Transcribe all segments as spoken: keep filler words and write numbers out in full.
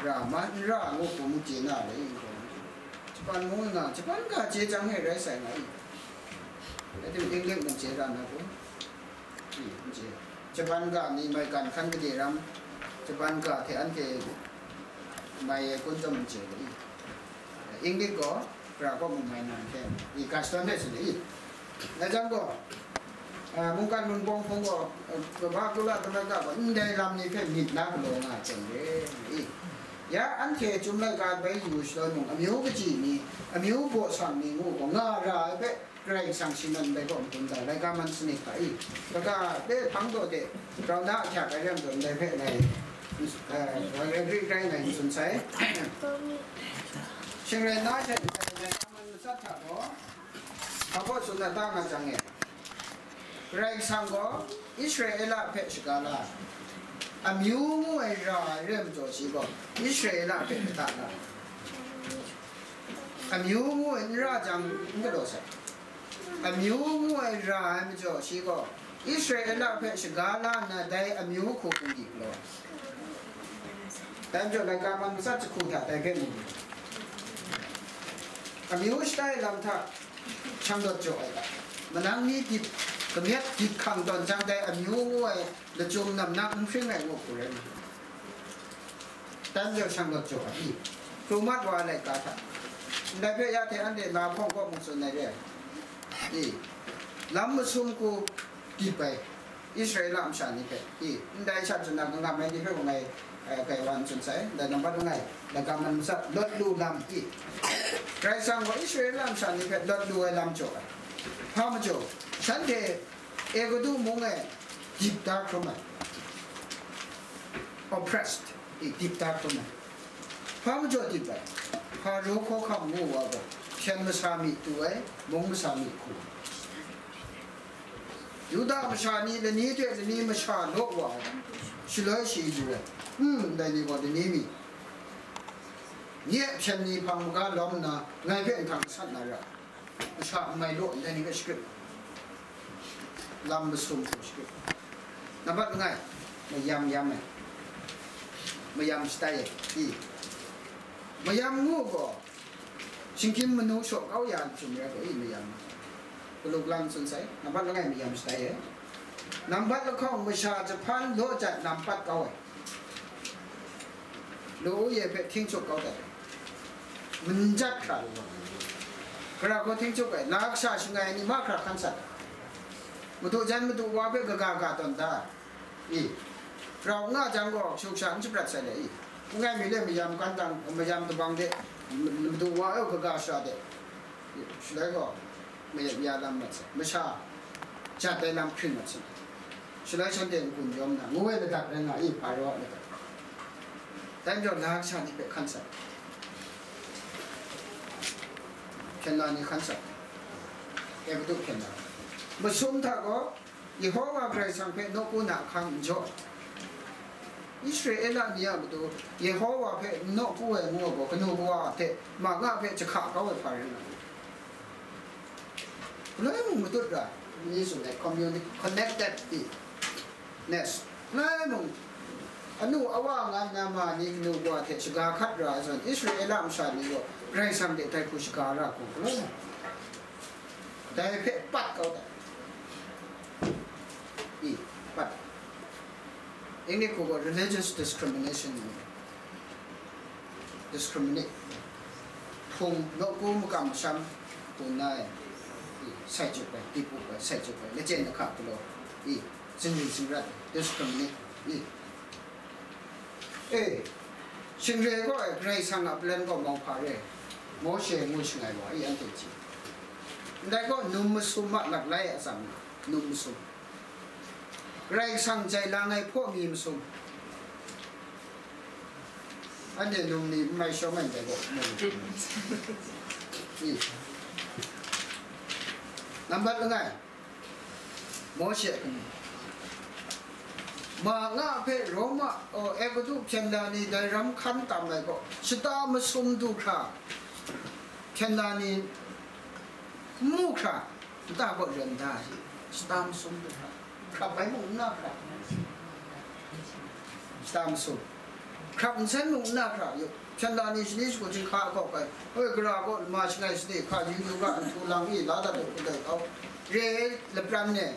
ra ma, n ra ngu hku mu chye na le i, Japan mung nga, Japan ga chye chyang he rai sai nga i. Rai timung, English mung chye ra na hku, i, n chye. Japan ga ni maigan hkan gade ram, Japan ga hte anhte mai ai kun chyawm n chye le i. English gaw, Gara kaw mung mai nan hte, i, ga shadawn hte sin i. Dai jang gaw, a, mungkan munpawng hpung gaw, a, kaba kula kaba ga gaw, ndai lam ni hpe myit na galaw nga ai hte re, i. Ya anhte Chyum laika bai yu shaloi mung, amyu kaji ni, amyu baw sang ni ngu gaw, nga ra ai hpe, Karai Kasang shi nan bai kaw madun da, laika man sanit hta i, kaga de hpang daw de, grau na ahkyak ai ram zawn, ndai hpe ngai, eh, grai grai ngai n tsun sai. Shing rai na hte ndai laika man matsat hta gaw, hpa baw tsun na ta nga jang e, Karai Kasang gaw Israela hpe shaga la, amyu ngu ai ra ai re majaw shi gaw, Israela hpe kata la, amyu ngu ai n ra jang n galaw sai. Amyu ngu ai ra ai majaw shi gaw, Israela hpe shaga la nna dai amyu hku hpung di galaw ai. Dai majaw laika man matsat jahku hta dai hpe mu, amyu shada ai lam hta shang dawt jaw ai ga, manang ni dip, kamyat dip hkang tawn jang dai amyu ngu ai lachyum nam na n hpring ai ngu hku rai nga. Dai majaw shang dawt jaw ai i, kru mat wa ai laika hta, ndai hpe ya hte anhte la hpawng kaw mung tsun ai re ai i, lam masum hku dip ai, Israela masha ni hpe i, ndai sha tsun na kangam ai ni hpe wa ngai, eh, kai wa n tsun sai, ndai nambat langai, laika man matsat, lawt lu lam i, Karai Kasang gaw Israela masha ni hpe lawt lu ai lam jaw ai. Hpa majaw, shanhte Egutu mung e dip da hkrum ai, oppressed, i, dip da hkrum ai. Hpa majaw dip ai? Hparo hkawhkam ngu wa gaw, hpyen masa mi tu ai, mung masa mi hku ai. Yuda masha ni lani hte lani masha law wa ai, shaloi shi yu ai, mm, ndai ni gaw lani mi, nye a hpyen ni hpang maga lawm nna, ngai hpe nhtang sat na ra, masha n mai law, ndai ni hpe shakrit, lam masum hku shakrit. Nambat langai, mayam yam ai, mayam shatai ai, i, mayam ngu gaw, shinggyim manu shaw kau ya jahtum rai gaw, i, mayam, galuk lang tsun sai, nambat langai mayam shatai ai. Nambat lahkawng, masha jahpan law jat lam pat kau ai. Law-u ye hpe htingchuk kau dat ai. Manjat hkra lu ai. Gara gaw htingchuk ai, la kasha shangai ai ni mahkra hkan sat ai. Madu jan madu wa hpe kaga ga tawn da ai. I, rau nga jang gaw, shuk sha n shaprat sai le i. N gai mi le, mayam kan dang, mayam dabang de, madu wa e kaga sha de. Shaloi gaw, mayat ya lam mat sai, masha jat ai lam hpring mat sai. Shaloi shanhte n-gun yawm na, ngu ai ladat rai nga i, Hparo a ladat. Dai majaw, la kasha ni hpe hkan sat, hpyen la ni hkan sat, Egutu hpyen la. Masum hta gaw, Yehova Karai Kasang hpe nawku na ahkang n jaw ai. Israela ni a matu Yehova hpe n nawku ai ngu ai gaw, kanu kawa hte ma nga hpe jahka kau ai hpa rai nga ai. Galoi mung matut ra, ni tsun ai communi-, connectedness. Galoi mung, anu awa nga nna ma ni kanu kawa hte shaga hkat ra ai zawn, Israela masha ni gaw Karai Kasang hte dai hku shaga ra hku, galoi mung, dai hpe pat kau dat. I, pat. English hku gaw religious discrimination ngu ai. Discriminate. Hpung, nawku, makam masham, hpung nai, i, sai chyup ai, dip up ai, sai chyup ai, lachyen lahka galaw, i, zingri zingrat, discriminate, i. E, shingre gaw ai, Karai Kasang a plan gaw mau hpa re, Mawshe ngu shangai wa i, anhte chye. Ndai gaw, num masum a laklai a tsam nga, num masum. Karai Kasang jai lang ai hpaw mi masum. Anhte num ni n mai shawng ai ndai gaw, num. I. Nambat langai, Mawshe, ma nga hpe Roma, o, Egutu hpyen la ni dai ram hkan tam ai gaw, shata masum du hkra, hpyen la ni n mu hkra, nta gaw ren da ai, shata masum du hkra, hkrap ai mung n na hkra, shata masum. Hkrap nsen mung n na hkra yu, hpyen la ni shani shagu chyinghka a kau kai, oi, gara kaw lama shangai shani hka yu yu ga, nhtu lang i la dat u kadai kau, re ai lapran e,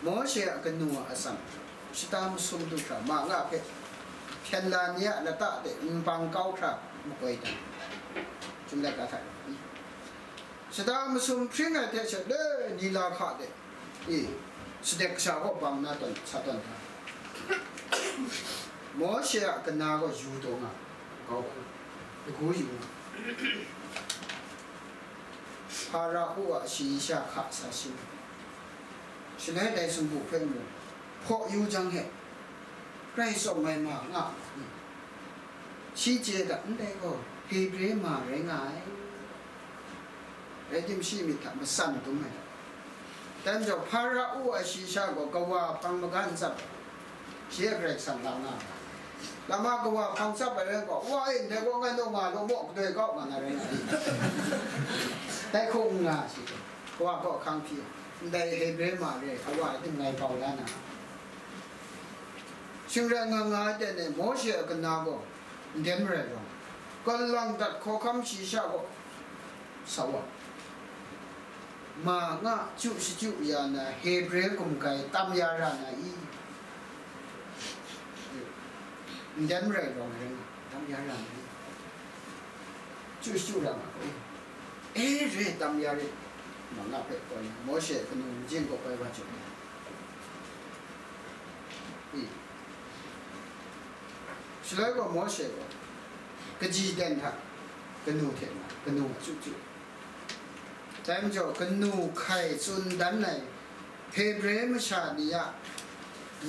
Mawshe a kanu a atsam, shata masum du hkra, ma nga hpe hpyen la ni a lata de nbang kau hkra makoi dan, Chyum laika hta e, shata masum hpring ai hte she le ni la hka de, i, sadek kasha kaw bang na tawn, sa tawn hkra, Mawshe a kana gaw yu taw nga, kau hku, lagu yu nga, Hpara-u a shayi sha hka sa shim, shaloi dai sumpu hpe mu, hpaw yu jang he, rai tsawm ai ma nga, shi chye da, ndai gaw Hebre ma rai nga ai. Rai timung, shi myit hta matsan dum ai. Dai majaw, Hpara-u a shayi sha gaw kawa hpang magan tsap ai, shi e Karai Kasang la nga ai. Lama kawa hpang tsap ai rai gaw, wa e, ndai gaw ngai naw nga law maw, kadoi kau nga na rai nga ai. Dai hku n nga shi, kawa kaw hkang hpyi ai, ndai Hebre ma re ai, kawa e tim ngai bau la na. Shing rai nga nga ai ten e, Mawshe a kana gaw, nden marai rawng, kalang dat hkawhkam shayi sha gaw sa wa, ma nga chyu shachyu ya na Hebre gumgai tam ya ra na i? Nden marai rawng rai nga, tam ya ra na i? Chyu shachyu ra nga gaw, e re, tam ya re, ma nga hpe koi na, Mawshe kanu majing kaw bai wa chyu i? Shaloi gaw Mawshe gaw kaji ten hta kanu hte na kanu a chyu chyu. Dai majaw, kanu hkai tsun dan ai Hebre masha ni a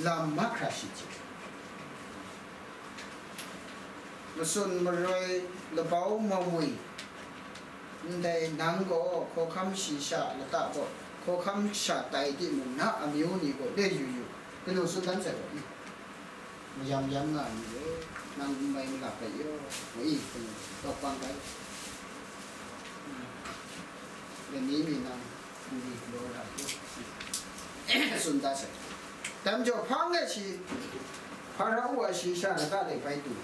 lam mahkra shi chye, matsun maroi, labau mawi, ndai nang gaw hkawhkam shayi sha lata gaw hkawhkam sha tai timung, na amyu ni gaw le yu yu, kanu tsun dan sai gaw, i, mayam yam nga ai ni gaw, nang n mai malap ai yaw, nga i, kanu tawk bang bai, lani mi nang n di galaw ra ai yaw, tsun da sai. Dai majaw, hpang e shi, Hpara-u a shayi sha lata de bai tu,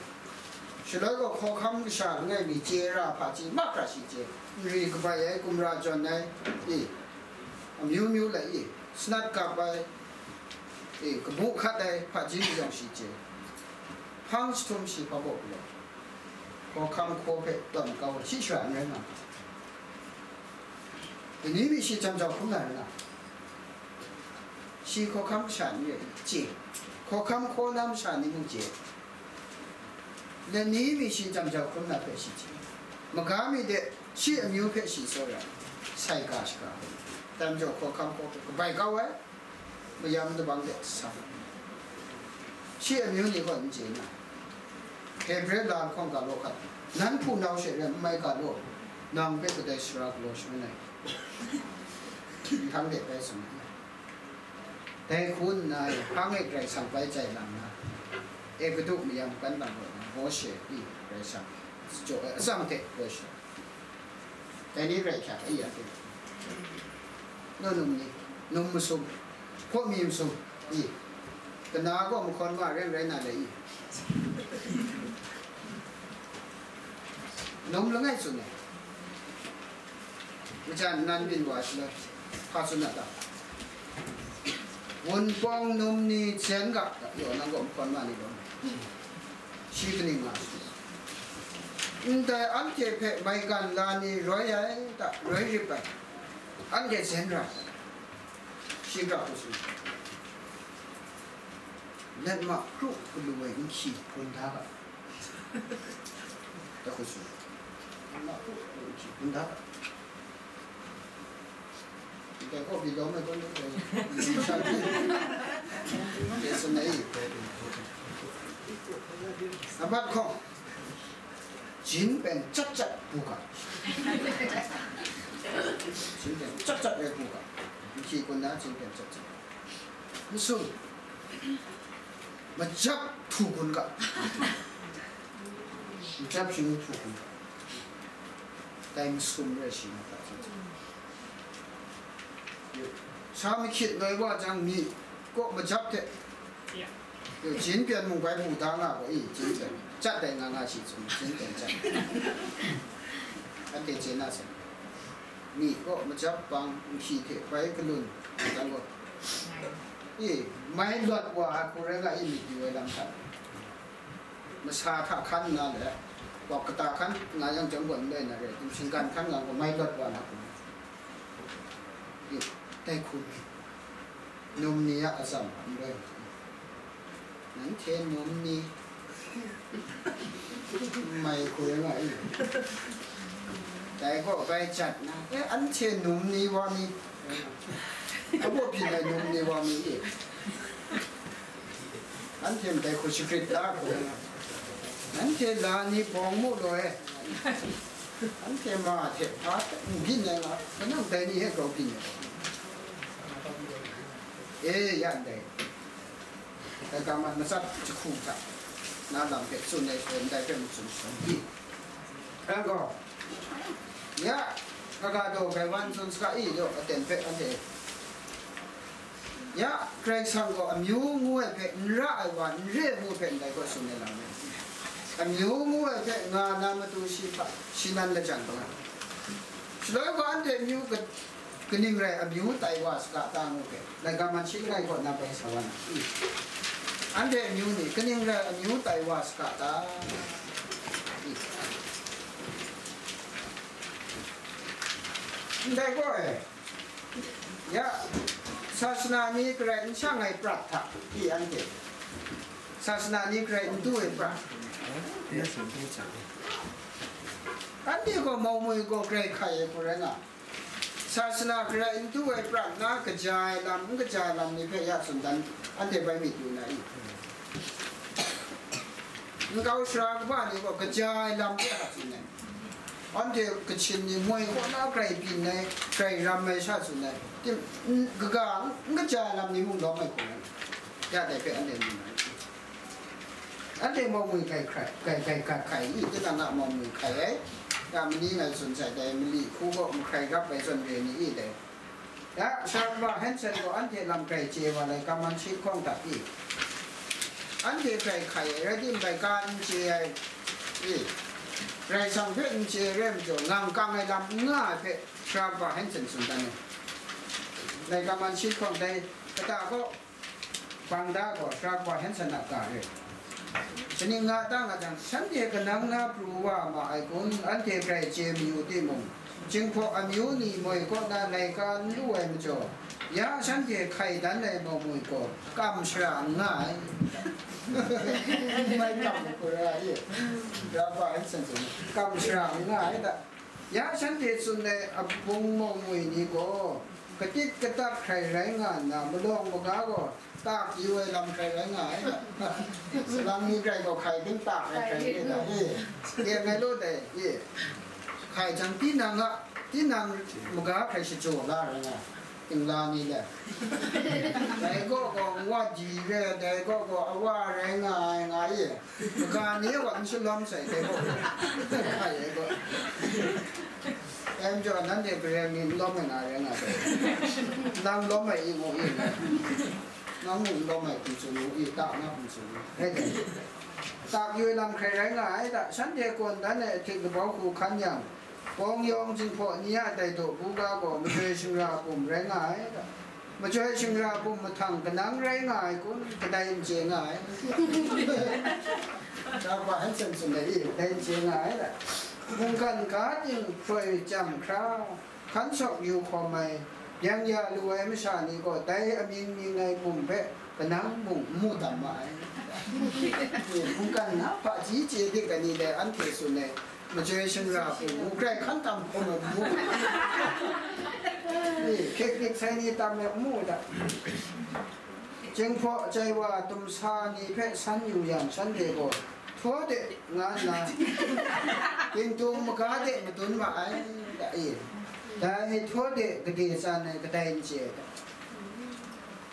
shaloi gaw hkawhkam kasha langai mi chye ra hpaji mahkra shi chye, nri kabai ai, gumra jawn ai, i, amyu myu lai i, sanat gap ai, e, kabu hkat ai hpaji ni yawng shi chye, hpang jahtum shi hpa baw galaw, hkawhkam hkaw hpe tawn kau ai shi shara n rai nga, lani mi shi jam jau hkrum na rai nga, shi hkawhkam kasha ni rai chye, hkawhkam hkaw na masha ni mung chye, lani mi shi jam jau hkrum na hpe shi chye, maga mi de shi amyu hpe shi tsawra, sai ga shaga, dai majaw hkawhkam hkaw hpe kabai kau ai, mayam dabang de sa, shi amyu ni gaw n chye na, Hebre la lahkawng ga law hkat, nan hpunau she rai n mai ga law, nang hpe kadai sara galaw shangun ai, nhtang de bai tsun ai. Dai hku nna, hpang e Karai Kasang bai chye lang na, Egutu mayam kan lang gaw na, Mawshe pyi Karai Kasang jaw ai atsam hte goi sha, dai ni rai hkya ai ya hte, naw num ni, num masum, hpaw mi masum, i, kana gaw mahkawn ma ren rai na le i? Num langai tsun ai. Majan nan byin wa shaloi, hpa tsun a ta? Wunpawng num ni zen ga, yaw, nang gaw mahkawn ma ni gaw, shi kaning nga shaloi, ndai anhte hpe maigan la ni roi ai ta, roi rip ai, anhte zen ra ai, shi ga hku tsun. Let ma kru galu ai nhki hkun da ga, da hku tsun. Let ma kru galu nhki hkun da ga. Dai gaw, bi lawm ai gaw, dai gaw, dai tsun na i? Amat hkawng, jin pen chyat chyat bu ga. Jin pen chyat chyat rai bu ga. Nhki hkun na jin pen chyat chyat. Masum, majap htu gun ga. Majap shing htu gun ga. Dai masum rai shi na ta, sa mahkyit loi wa jang, mi kaw majap hte, jin pyan mung bai bu da nga gaw i, jin pyan. Cat dai nga nga shi tsun, tsin teng cat. Anhte chye na sai. Myi kaw majap bang, nhki hte bai kalun, jan gaw. E, mai lawt wa ai hku rai nga i, myit yu ai lam hta. Masa hta hkan nna le, wap kata hkan nga yang chyawm gaw n rai na rai, tim shinggan hkan nga gaw mai lawt wa na hku. E, dai hku. Num ni a atsam n rai. Nanhte num ni mai hku rai nga i. Dai gaw bai jat na, e, anhte num ni wa mi, abaw byin ai num ni wa mi i. Anhte ndai hku shagrit la hku rai nga. Nanhte la ni bawng mu law e. Anhte ma hte hpa n byin ai nga, kanang dai ni e grau byin ai. E, ya ndai. Dai ga man matsat jahku hta na lam hpe tsun ai shaloi, ndai hpe matsun shawng pyi. Rai gaw, ya, kaga daw gai wan tsun saga i, yaw aten hpe anhte, ya, Karai Kasang gaw amyu ngu ai hpe n ra ai wa, n re ai ngu hpe ndai gaw tsun ai lam e. Amyu ngu ai hpe nga na matu shi hpa, shi nan lajang kau ai. Shaloi gaw anhte amyu ka-, kaning rai amyu tai wa saga ta ngu hpe, laika man shi langai kaw na bai sa wa na. Anhte amyu ni kaning rai amyu tai wa saga ta? Ndai gaw e, ya, sasana ni garai n shang ai prat hta i anhte, sasana ni garai n du ai prat, anhte gaw mau mui gaw grai hkai ai hku rai nga. Sasana garai n du ai prat na kaja ai lam, n kaja ai lam ni hpe ya tsun dan, anhte bai myit yu na i? Nkau sara kaba ni gaw kaja ai lam hpe a tsun ai. Anhte Kachin ni moi kaw na grai byin ai, grai ram ai sha tsun ai. Tim, n-, kaga, n-, n kaja ai lam ni mung lawm ai hku rai. Ya dai hpe anhte myit na i? Anhte mau mui hkai hkrai, hkai, hkai, hkai, hkai i, tinang a mau mui hkai ai. Ya mani ngai tsun sai dai, mali hku gaw mahkrai rap ai zawn re ni i dai. Ya, Sharpa Hansen gaw anhte lam grai chye wa lai, kaman shi hkawng hta i. Anhte grai hkai ai, rai timung, bai ka n chye ai i. Rai sang hpe n chye ai rai majaw, ngang kang ai lam n nga ai hpe, Sharpa Hansen tsun dan ai. Lai, kaman shi hkawng dai, kata gaw, Bangda gaw Sharpa Hansen a ga re. Kaning nga ta nga jang, shanhte kanang na pru wa ma ai kun, anhte grai chye mayu timung, Jinghpaw amyu ni moi kaw na laika n lu ai majaw, ya shanhte hkai dan ai mau mui gaw kam shara n nga ai. Mai kam hkura i, Sharpa Hansen tsun, kam shara n nga ai ta. Ya shanhte tsun ai abung mau mui ni gaw, katit katak hkrai rai nga nna, malawng maga gaw tak yu ai lam hkrai rai nga ai. Salang ni grai gaw hkai ting tak ai hkrai rai nga ai. E, e, ngai law dai, e. Hkai jang, tinang a, tinang maga hkrai shajaw la rai nga ai. Tingla ni le. Dai gaw gaw nwa di re, dai gaw gaw awa rai nga ai, nga i. Kaga ni e wa n shalawm sai, dai gaw. Hkai ai gaw. Em jaw, nanhte Karai mi n lawm ai na rai nga ai. Nang lawm ai i ngu i. Nang mung n lawm ai hkum tsun ngu i, tak na hkum tsun ngu. Rai dai. Tak yu ai lam hkrai rai nga ai ta, shanhte kawn dan ai ahtik labau hku hkan yang, Kawng yawng Jinghpaw ni a dai daw buga gaw majoi shingra bum rai nga ai. Majoi shingra bum mahtang kanang rai nga ai kun, kadai n chye nga ai. Sharpa Hansen tsun ai, kadai n chye nga ai. Mungkan ga ting hproi chyam hkra, hkan shawk yu hkawm ai, byang ya lu ai masha ni gaw dai amying mying ai bum hpe kanang mung n mu tam ma ai. Mungkan na hpaji chye dik ai ni dai anhte tsun ai, majoi shingra hku mu, grai hkan tam hkawm ai mu. Ni, hkrik hkrik sai ni tam ai mu da. Jinghpaw chye wa tumsa ni hpe san yu yang, shanhte gaw htaw de nga nna, gintung maga de madun ma ai, da i. Dai htaw de gade tsan ai kadai n chye ai da.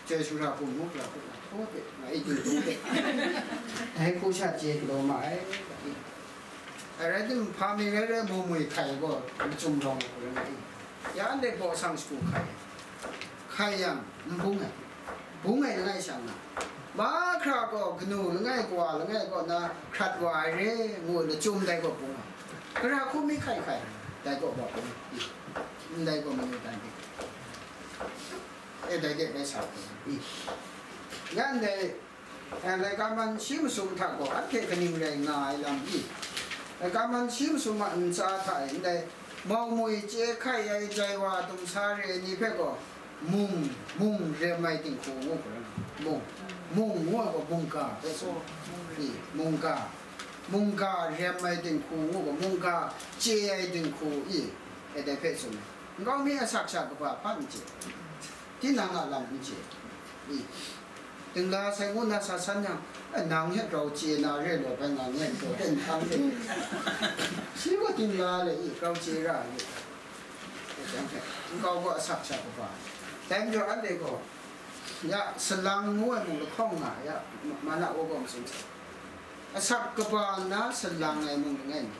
Chyoi shingra hku mu hkra hku na htaw de nga i, gintung de. Dai hku sha chye galaw ma ai, da i. Arai timung, hpa mi rai rai, mu mui hkai gaw, machyum rawng hku rai nga i. Ya anhte baw sang shagu hkai, hkai yang, n bung ai. Bung ai langai sha nga, Mahkra gaw kanu langai kawa langai kaw na hkrat wa ai re, ngu lachyum dai gaw bung ai. Gara hku mi hkai hkai, dai gaw wa bung ai. Ndai gaw manu dan de. E dai de bai sa bung ai. Yan dai, eh, laika man shi masum hta gaw anhte kaning rai nga ai lam i? Laika man shi masum a ntsa hta e ndai mau moi chye hkai ai jai wa tumsa re ai ni hpe gaw, mung, mung rem ai dinghku ngu hkra na, mung, mung ngu ai gaw mungga hpe tsun. I, mungga, mungga rem ai dinghku ngu gaw, mungga chye ai dinghku i, e dai hpe tsun ai. Nkau mi asak sha kaba hpa n chye, tinang a lam n chye, i, dingla sai ngu na sa san yang, "Eh, nang hte grau chye na re law, bai nga ngen taw, ten hkang de." Shi gaw dingla le i, grau chye ra ai. Nkau gaw asak sha kaba. Dai majaw anhte gaw, ya, salang ngu ai mung lahkawng nga, ya, ma-, mana wa gaw matsun sai. Asak kaba nna salang ai mung langai mi.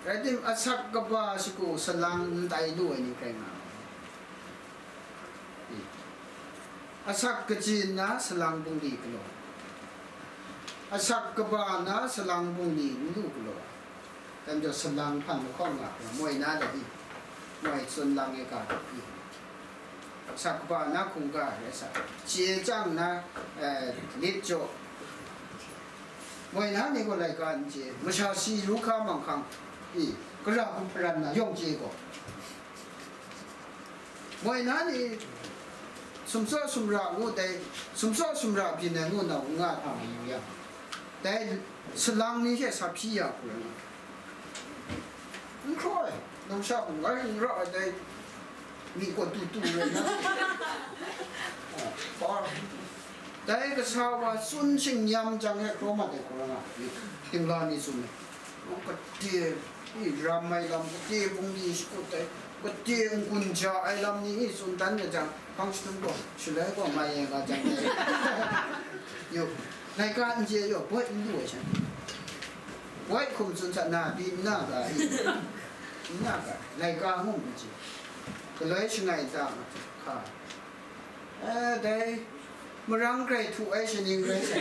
Rai tim, asak kaba shagu salang n tai lu ai ni hkrai nga ai. Asak kaji nna salang bungli galaw. Asak kaba nna salang bungli n lu galaw. Dai majaw salang hpan lahkawng nga hkra, moi na de i, moi tsun lang ai ga de i, asak kaba na hkungga rai sa, chye chyang na, eh, lit jaw, moi na ni gaw laika n chye, masha si ru hka manghkang i, gara hku hparan na yawng chye gaw, moi na ni sumtsaw sumra ngu dai, sumtsaw sumra byin ai ngu nau n nga hta mayu yang, dai salang ni hte sa hpyi ya hku rai nga. N hkraw ai, numsha hpung ai n ra ai dai, myi kaw tu tu rai nga. Ah, bar. Dai kasa wa tsun shingnyam jang e hkraw mat ai hku rai nga, dingla ni tsun ai. Gade, i, ram ai lam, gade bungli shakut ai, gade n-gun ja ai lam ni i tsun dan ai jang, hpang shadum gaw, shaloi gaw mai ai ga jang dai. Yu, laika n chye yaw, boi n lu ai sha. Boi hkum tsun sa na, pyi n na ga i? N na ga, laika ngu n chye. Galoi shangai nta ma hka. Eh, dai, marang grai htu ai shaning rai sai.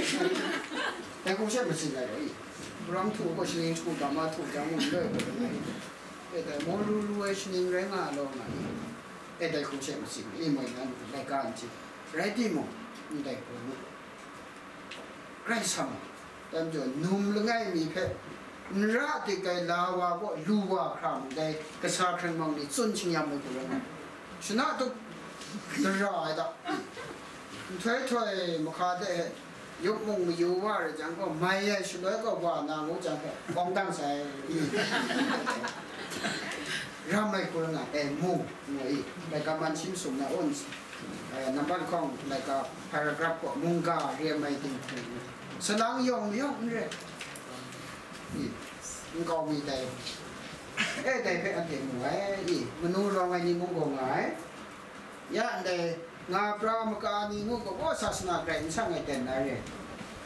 Dai hku she masin ai gaw i? Marang htu gaw shaning shagu ga ma htu jang ngu n loi gaw ai. Eh, dai, maw lu lu ai shaning rai nga law nga i? Eh, dai hku she masin ai, i moi nan laika n chye. Rai timung, ndai hku nu. Karai Kasang, dai majaw, num langai mi hpe n ra dik ai la wa kaw lu wa hkra ndai kasa hkrang mang ni tsun shingyam ai hku rai nga. Shana tup dara ai da, nhtoi htoi mahka de e, yup mung mayu wa rai jang gaw, mai ai shaloi gaw wa na ngu jang hpe, kawng dang sai, i, ram ai hku rai nga, e, mu, ngu i, laika man shi masum na un, eh, nambat lahkawng laika paragraph gaw mungga re ai dinghku, salang yawng mayawng n re, i, nkau mi dai, e, dai hpe anhte mu ai, i, manu rawng ai ni mung gaw nga ai, ya ndai nga pra maka ni ngu gaw, gaw sasana grai n sang ai ten na re,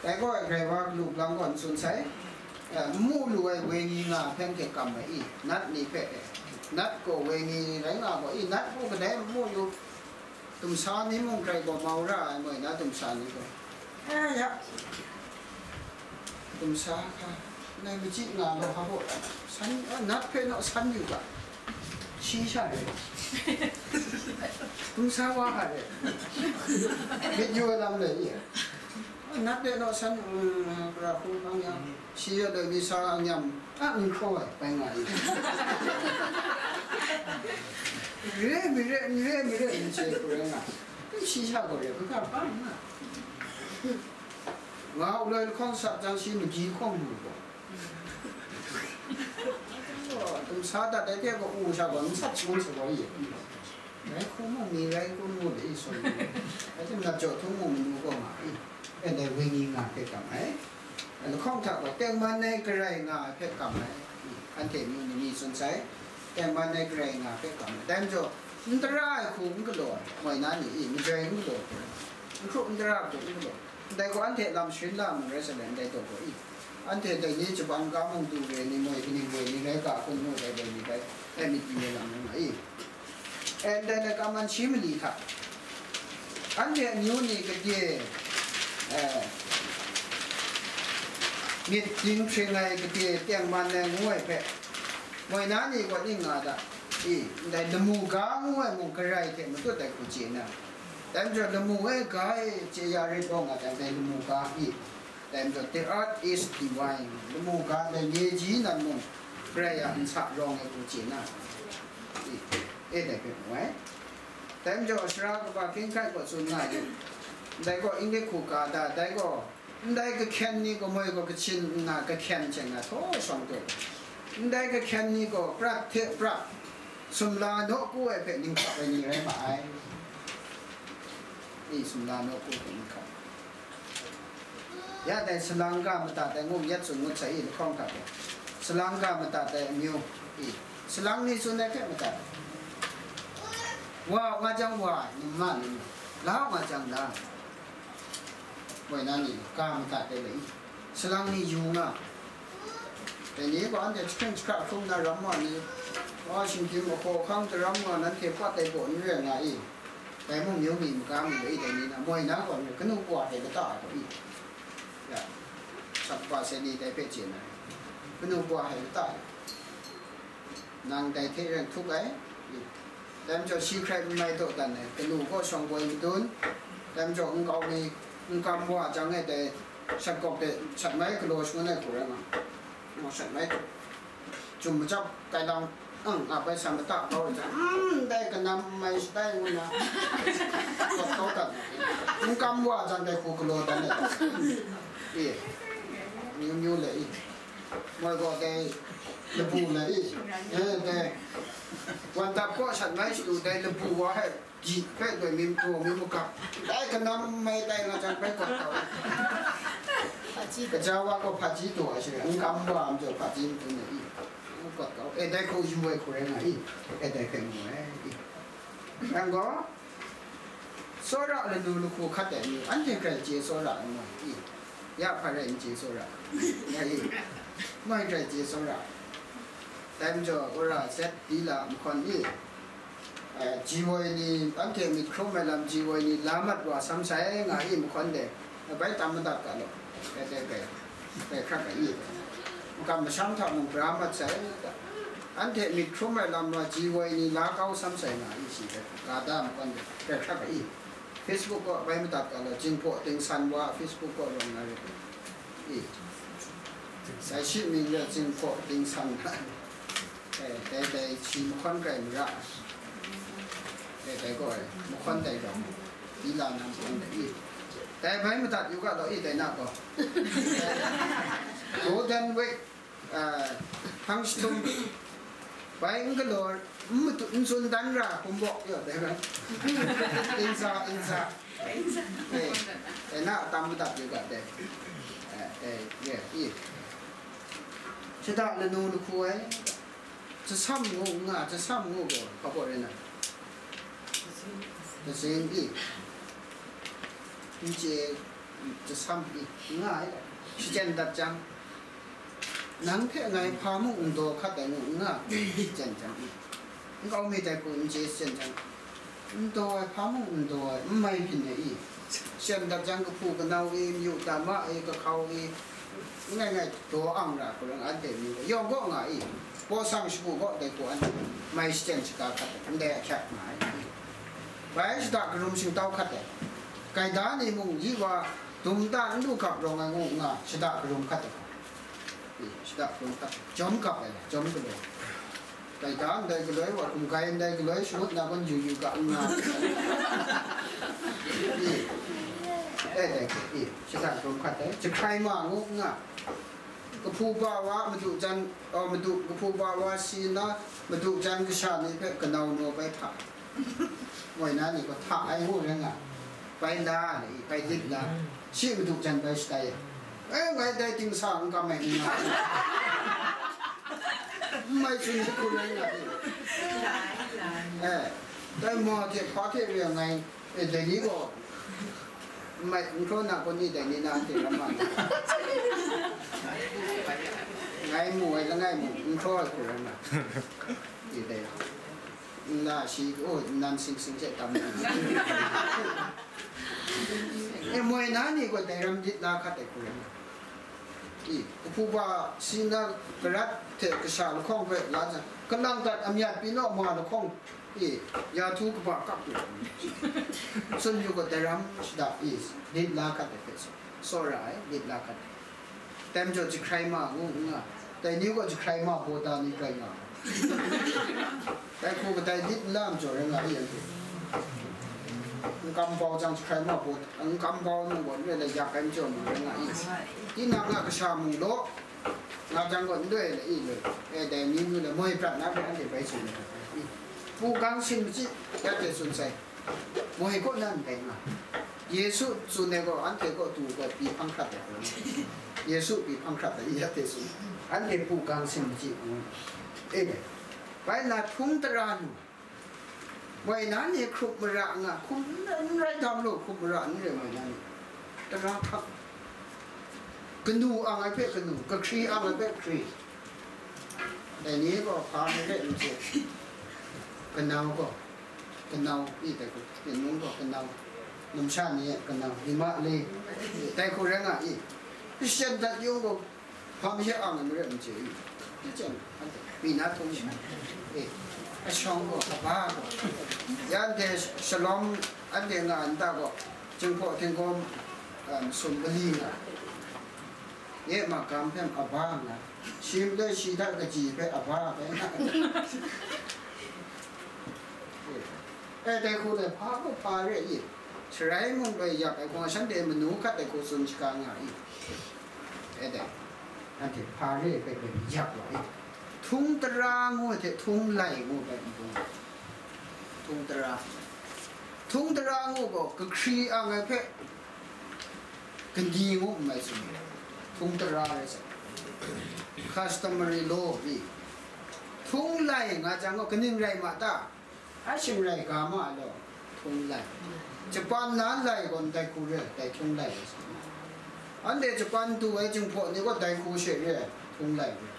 dai gaw grai wa galu lang gaw n tsun sai, eh, n mu lu ai wenyi nga hpe anhte kam ai i, nat ni hpe, eh, nat gaw wenyi rai nga gaw i, nat gaw kadai n mu yu, dumsa ni mung grai gaw mau ra ai moi na dumsa ni gaw, eh, ya, dumsa hka, nai machyi nga law, hpa baw, san, ah, nat hpe naw san yu ga, shi sha re, dumsa wa hka re, myit yu ai lam le i, nat hpe naw san, mm, pra hku hpang yang, shi ya doi mi sa anyam, a, n hkraw ai, bai nga i. Re mi re, n re mi re, n chye hku rai nga. Shi sha gaw re, hkra hpa n nga. Nga u loi lahkawng sa jang shi magyi hkawng lu gaw. Tumsa dat ai hte gaw, u sha gaw, n sat shangun sa gaw ye. Rai hku mung ni rai kun ngu de i, saw ni. Rai timung, nat jaw htung mung manu gaw nga i. E, dai wenyi nga hpe kam ai. Lahkawng hta gaw, tengman ai garai nga ai hpe kam ai. Anhte mung ni tsun sai. Tengman ai garai nga ai hpe kam ai. Dai majaw, n tara ai hku n galaw ai, moi na ni i, majoi n galaw ai, n hkru n tara hku n galaw ai. Ndai gaw anhte lam sharin la mung rai sa le, ndai taw gaw i, anhte dai ni jabang ga mung du re ni, moi kaning re ni rai ga hkun mu dai dai ni bai, dai myit n re lam rai nga i. E, ndai laika man shi mali hta, anhte amyu ni gade, eh, myit ding hpring ai gade tengman ai ngu ai hpe, moi na ni gaw ning nga da, i, ndai lamu ga ngu ai mung garai hte matut ai hku chye na, dai majaw lamu e ga e chye ya rit gaw nga dai, ndai lamu ga i, dai majaw the earth is divine, lamu ga ndai myeji nan mung Karai a nsa rawng ai hku chye na, i, e dai hpe mu ai. Dai majaw, sara kaba hkying hkrai gaw tsun nga yu, ndai gaw English hku ga da, dai gaw, ndai kahkyen ni gaw moi gaw kachin nna kahkyen hte nga htaw shawng taw, ndai kahkyen ni gaw prat hte prat sumla nawku ai hpe ninghkap ai ni rai ma ai. I, sumla nawku hpe ninghkap. Ya dai salang ga madat ai ngu yet tsun ngut sai i, lahkawng hta gaw. Salang ga madat ai amyu i, salang ni tsun ai hpe madat. Wa nga jang wa, nma ni, la nga jang la. Moi na ni, ga madat ai le i, salang ni yu nga. Dai ni gaw anhte jahkring jahkra hkrum na ram wa ni, wa shinggyim ahkaw ahkang daram nga nanhte pat ai gaw n rai nga i. Dai mung myu mi maga mi le i, dai ni na moi na gaw, kanu kawa hte lata ai gaw i. Ya, sat kaba sai ni dai hpe chye na, kanu kawa hte lata ai. Nang dai hte ren htup ai. Dai majaw shi hkrai n mai dawdan ai, kanu kaw shawng boi madun, dai majaw nkau mi, nkam wa jang e dai shat gawk de shat mai galaw shangun ai hku rai nga, shat mai hku, jum macap kai lang, ang, nga bai sa mata kau ai jang, mm, dai kanam mai shatai ngu na, kawt kau dat, nkam wa jang dai hku galaw dan ai, e, myu myu le i. Moi gaw dai labu na i, eh, dai, wan dap kaw shat mai shadu dai labu wa hai, di hpe doi mi matu mi magap, dai kanam mai tai nga jang bai kawt kau. Hpaji. Kaja wa gaw hpaji taw ai shi, nkam wa majaw hpaji matu na i, kawt kau. Eh, dai hku yu ai hku rai nga i, eh, dai hpe mu ai i. Yang gaw, tsawra lanu lahku hkat ai ni, anhte grai chye tsawra ai ngu i? Ya hpa rai n chye tsawra ai? Mai grai chye tsawra ai. Dai majaw, wora zet di la mahkawn i, eh, ji woi ni, anhte myit hkrum ai lam ji woi ni la mat wa sam sai nga i mahkawn de, bai tam madat ga law, bai, bai, bai, bai hkrak ga i, makam masham hta mung bra mat sai, anhte myit hkrum ai lam wa ji woi ni la kau sam sai nga i, shi bai ga da mahkawn de, bai hkrak ga i. Facebook kaw bai madat ga law, Jinghpaw Dingsan wa Facebook kaw rawng na rit i. Sai shi mying re Jinghpaw Dingsan. Eh, dai, dai shi mahkawn grai mara. Eh, dai gaw, eh, mahkawn dai rawng. Di la na mahkawn dai i. Dai bai madat yu ga law i, dai na gaw. Golden Week, ah, hpang jahtum. Bai n galaw, n matu, n tsun dan ra hkum baw, yaw, dai bai. Insa, insa. Eh, eh, na tam madat yu ga dai. Eh, eh, ye, i. Shada lanu lahku ai. Jasam ngu n nga, jasam ngu gaw, hpa baw rai na? Jasam i. N chye, jasam i, n nga ai. Shachyen dat jang, nang hpe ngai hpa mung n daw hkat ai ngu n nga, shachyen jang i. Nkau mi dai hku n chye shachyen jang, n daw ai hpa mung n daw ai, n mai byin ai i. Shachyen dat jang, kahpu kanau i, mayu dama i, kahkau i, n ngai ngai daw ang ra hku rai nga, anhte mi gaw yawng gaw nga i, baw sang shagu gaw dai hku anhte mai shachyen shaga hkat ai, ndai ahkyak nga ai. Bai shada karum shingtau hkat ai, gaida ni mung yi wa dum ta n lu gap rawng ai ngu nga, shada karum hkat ai. I, shada karum hkat ai, jawm gap ai, jawm galaw. Gaida ndai galoi wa, hkum gai ndai galoi shangut na gawn yu yu ga n nga. I, e, dai, i, shada hkrum hkat ai, jahkrai ma ngu n nga. Kahpu pa wa madu jan, oh, madu, kahpu pa wa si nna, madu jan kasha ni hpe kanau naw bai hta. Moi na ni gaw hta ai ngu rai nga. Bai la, bai lit la. Shi madu jan bai shatai ai. Eh, ngai dai ting sa n kam ai n nga. N mai tsun hku rai nga. Eh, dai ma hte hpa hte re ai ngai, eh, dai ni gaw, n mai, n hkraw na gaw ni dai ni na hte ram ma. Ngai mu ai langai mung, n hkraw ai hku rai nga. Dai. Nna shi, oh, nnan sing sing hte tam na. E, moi na ni gaw dai ram lit la hkat ai hku rai nga. I, kahpu ba si na garat hte kasha lahkawng hpe la jang, kalang dat amyat pyi naw ma lahkawng, i, ya htu kaba kap lu. Tsun yu gaw dai ram shada, i, lit la hkat ai hpe tsun. Tsawra ai, lit la hkat ai. Dai majaw jahkrai ma ngu n nga, dai ni gaw jahkrai ma baw da ni rai nga. Dai hku kadai lit n la majaw rai nga i, anhte. N kam bau jang jahkrai ma baw, n kam bau nang gaw n rai la yak ai majaw mung rai nga i. Tinang a kasha mung law, nga jang gaw n loi la i loi. E, dai ni ngu la moi prat na hpe anhte bai tsun ai. Pu gang sin machyi, ya hte tsun sai. Moi kaw na ndai nga. Yesu tsun ai gaw, anhte kaw du gaw pyi hpang hkrat ai. Yesu pyi hpang hkrat ai, ya hte tsun. Anhte pu gang sin machyi ngu. E dai. Bai nna htung tara lu. Moi na ni hkrup mara nga, hkum n rai, n rai dam lu, hkrup mara n rai moi na ni. Tara hkak. Kanu ang ai hpe kanu, kahkri ang ai hpe kahkri. Dai ni gaw hpa ni hpe n chye. Kanau gaw, kanau, i dai hku, Myen mung gaw kanau, numsha ni e kanau, hima le, dai hku rai nga i. Khristian dat yung gaw, hpa mi hte ang ai marai n chye i. Hte chyen, anhte, mi na htung e, e, ashawng gaw, kaba gaw, ya anhte shalom, anhte nga ai nta gaw, Jinghpaw Tinggaw, um, sum mali nga, ye makam hpe aba nga, shi male shi hta kaji hpe aba hpe nga. E, dai hku le, hpa gaw hpa re i, sharai mung bai yak ai hkawng, shanhte manu hkat ai hku tsun shaga nga i. E dai, anhte hpa re ai hpe bai yak wa i. Htung tara ngu ai hte htung lai ngu ai hpe n bung. Htung tara. Htung tara ngu gaw, kahkri ang ai hpe, Kandi ngu n mai tsun, htung tara rai sai. Customary law mi. Htung lai nga jang gaw, kaning rai ma ta? A shing rai ga ma law, htung lai. Japan na lai gaw, ndai hku re, dai htung lai rai sai. Anhte Japan du ai Jinghpaw ni gaw, dai hku she re, htung lai re.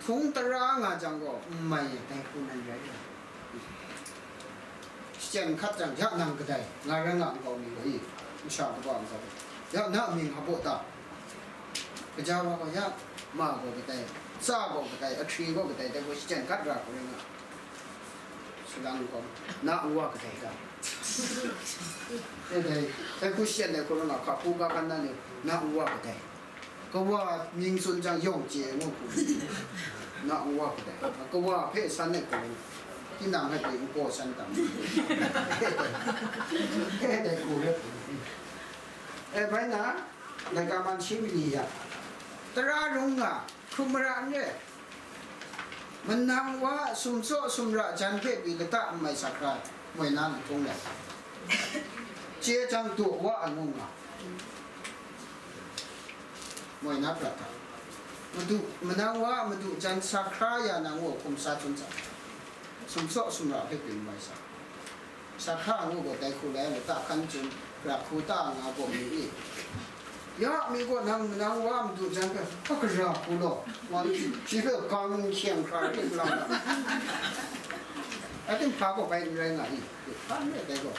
Htung tara nga jang gaw, n mai, dai hku nan rai re. Shachyen hkat jang, ya nang kadai, nga rai nga nkau mi gaw i, masha kaba nkau, ya na mying hpa baw ta? Gaja wa gaw, ya ma gaw kadai, tsa gaw kadai, ahkri gaw kadai, dai gaw shachyen hkat ra hku rai nga. Salang gaw, na nwa kadai ta? Dai, dai, dai hku shachyen ai hku rai nga, hka hku ga hkan na ni, na nwa kadai? Kawa mying tsun jang yawng chye ngu hku, na nwa kadai, kawa hpe san ai hku, tinang hpe n kaw san tam, e dai hku rai hku. E, bai na, laika man shi mali ya, tara rung nga, hkrum mara n re. Manang wa sumtsaw sumra jan hpe pyi lata n mai sa hkra, moi na n htung let, chye jang daw wa ai ngu nga. Moi na prat hta. Madu, manang wa madu jan sa hkra ya na ngu hkum sa chun sa. Sumtsaw sumra hpe pyi n mai sa. Sa hkra ngu gaw dai hku lai lata hkan chun, ra hku ta nga gaw mi i? Ya mi gaw nang, nang wa madu jan hpe, a gara hku law, wa shi hpe gang hkyeng hkra rit lang. Ating hpa gaw bai n rai nga i? Hpa n rai dai gaw,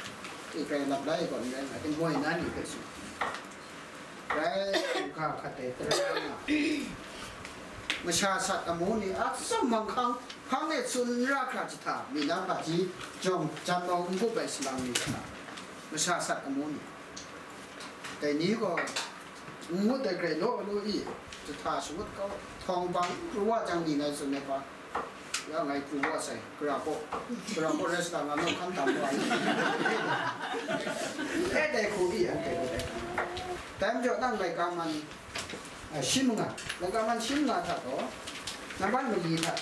i rai lap lai gaw n rai nga, ating moi na ni hpe tsun. Rai, hkungga hkat ai tara nga, masha sat amu ni a tsawm manghkang hpang e tsun ra hkra jahta, mi na hpaji jawng jan mau n gup ai salang ni hta, masha sat amu ni, dai ni gaw n ngut ai grai law lu i, jahta shangut kau, htawng bang pru wa jang ni ngai tsun ai hpa, ya ngai pru wa sai, gara kaw, gara kaw rai sa nga, nau hkan tam wa ai. E dai hku i, anhte gaw dai hku. Dai majaw nang laika man, a, shi manga, laika man shi manga hta gaw, nambat mali hta,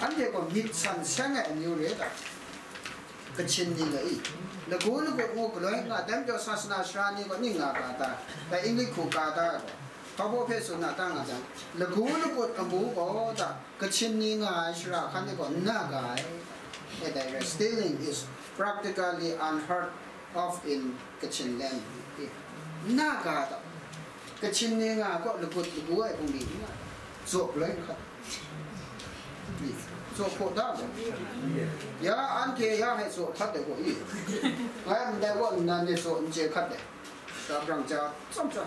anhte gaw myit san seng ai amyu re ai ta? Kachin ni ga i, lagu lagut ngu galoi nga, dai majaw sasana sara ni gaw ning nga ga ta? Dai English hku ga ta ai gaw, hpa baw hpe tsun na ta nga jang, lagu lagut amu gaw ta, kachin ni nga ai shara hkan ni gaw n na ga ai. E dai rai, stealing is practically unheard of in Kachin land. E, n na ga ta? Kachin ni nga gaw lagut lagu ai hpung ni n nga, zaw galoi n hkat. Zaw hkaw da gaw, ya anhte ya hpe zaw hkat ai gaw i? Ngai ndai gaw nnan e zaw n chye hkat ai. Sha brang ja, tsam sha,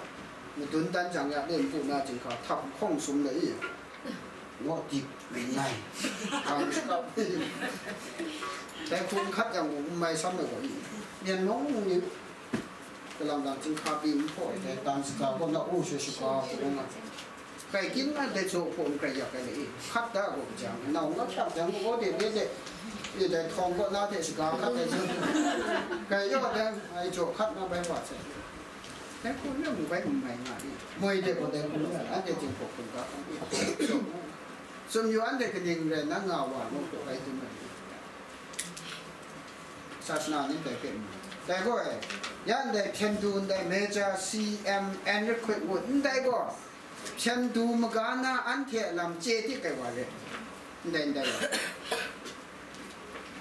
madun dan jang ya, len pu na jinghka, htap hkawng sum le i, ngaw dik, nai, hkang shakap, dai hku n hkat yang mung, n mai sam ai gaw i, myen mung mung ni, kalang lang jinghka pyi n hpaw ai, dai dan shaga gaw na u she shaga hku nga. Kai kin nga dai jaw hpaw n kai yak ai le i, hkat da gaw jang, nau nga htak jang, gaw de de de, i dai htawng gaw na de shaga hkat ai jang, kai yaw dai, ai jaw hkat na bai wa sai. Dai hku n rai mu bai n mai nga i, moi de gaw dai hku n rai, anhte jinghpaw hkungga hkang i, tsun yu anhte kaning rai na nga wa, ngu hpaw bai dum ai. Sasana ni dai hpe mu. Dai gaw e, ya ndai hpyen du ndai major C M Enrique ngu ndai gaw, hpyen du maga na anhte a lam chye dik ai wa re. Ndai, ndai wa.